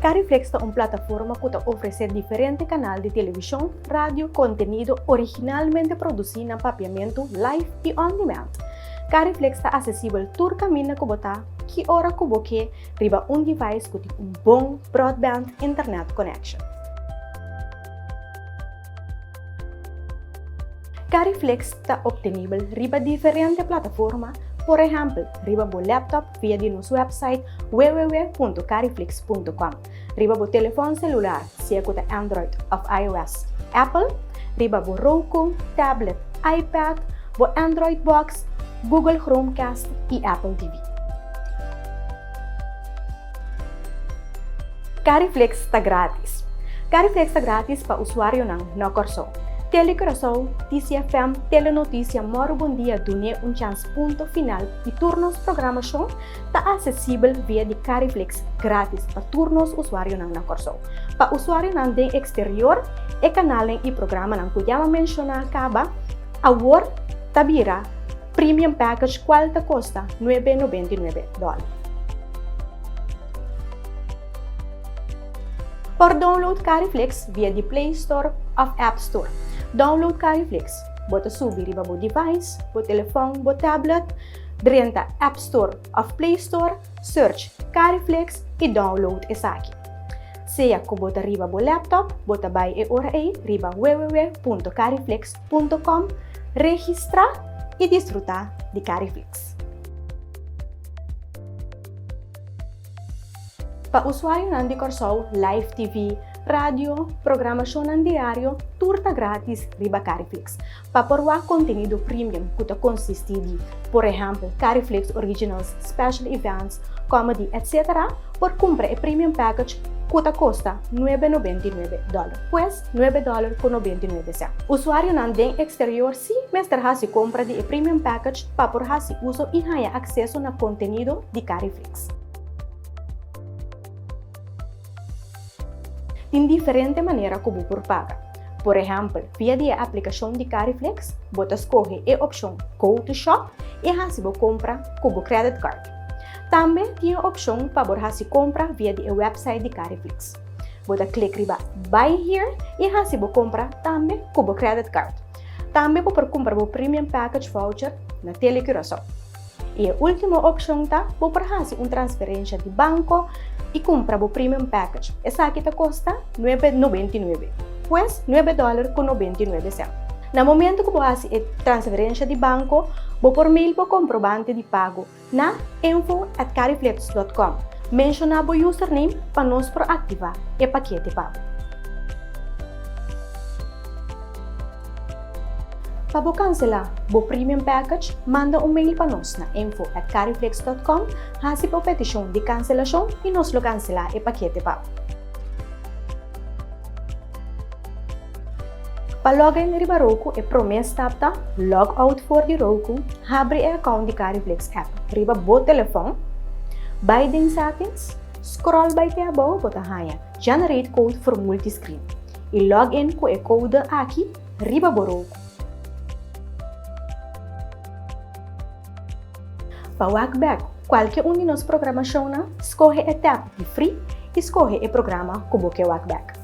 Cariflix ta un plataforma ku ta ofresé diferente kanal di televishon, radio, kontenido originalmente produsí na papiamentu live i on demand. Cariflix ta asesibel tur kaminda ku bo ta, ki ora ku bo ke, riba un device ku tin un bon broadband internet connection. Cariflix ta obtenibel riba diferente plataforma, por ehèmpel riba bo laptop via di nos website www.cariflix.com, riba bo telefòn selular sea ku ta Android òf iOS, Apple, riba bo Roku, tablet, iPad, bo Android box, Google Chromecast i Apple TV. Cariflix ta gratis. Cariflix ta gratis pa usuarionan na Kòrsou. Tele Curaçao, TCFM, Telenotisia, Mòru Bon Dia, Dun'é un Chans Punto Final i tur nos programashon ta asesibel via di Cariflix gratis pa tur nos usuarionan na Kòrsou. Pa usuarionan den eksterior, e kanalnan i programanan ku ya mi a menshoná kaba awor ta bira Premium Package kual ta kosta nuebe nobenta i nuebe dòler. Por download Cariflix via di Play Store òf App Store. Download Cariflix. Bo ta subi riba bo device, bo telefòn, bo tablet, drenta App Store òf Play Store, search Cariflix i download esaki. Sea ku bo ta riba bo laptop, bo ta bai e ora ei riba www.cariflix. Punto com, registrá i disfrutá di Cariflix. Pa usuarionan di Kòrsou, live TV, radio, programashonnan diario, tur ta grátis riba Cariflix. Pa por wak kontenido premium ku ta konsistí di, por ehèmpel, Cariflix Originals, Special Events, Comedy, etc. Por kumpra e premium package ku ta kosta nuebe nobenta i nuebe dòler. Pues, nuebe dòler ku nobenta i nuebe sènt. Usuarionan den eksterior sí mester hasi kompra di e Premium Package pa por hasi uso i haña akseso na kontenido di Cariflix. Tin diferente manera ku bo por paga. Por ehèmpel, via di e aplikashon di Cariflix, bo ta skohe e opshon Go to Shop i hasi bo kompra ku bo credit card. Tambe tin e opshon pa bo hasi kompra via di e wèpsait di Cariflix. Bo ta klik riba Buy Here i hasi bo kompra tambe ku bo credit card. Tambe bo por kumpra bo Premium Package voucher na Tele Curaçao. I e último opshon ta bo por hasi un transferensha di banko i kumpra bo Premium Package. Esaki ta kosta nuebe nobenta i nuebe, pues nuebe dòler ku nobenta i nuebe sènt. Na momento ku bo hasi e transferensha di banko, bo por mail bo komprobante di pago Na info at cariflex dot com menshoná bo username pa nos por aktivá e pakete pa bo. Pa bo kanselá bo Premium Package, manda un mail pa nos na info at cariflex dot com, hasi bo petishon di kanselashon i nos lo kanselá e pakete pa bo. Pa login riba Roku e promé stap ta log out for di Roku, habri e account di Cariflix app riba bo telefòn, bai den settings, scroll bai te abou bo ta haña Generate code for multiscreen i log in ku e kode aki riba bo Roku. Pa wak bèk kualke un di nos programashonnan, skohe e tab di Free i skohe e programa ku bo ke wak bèk.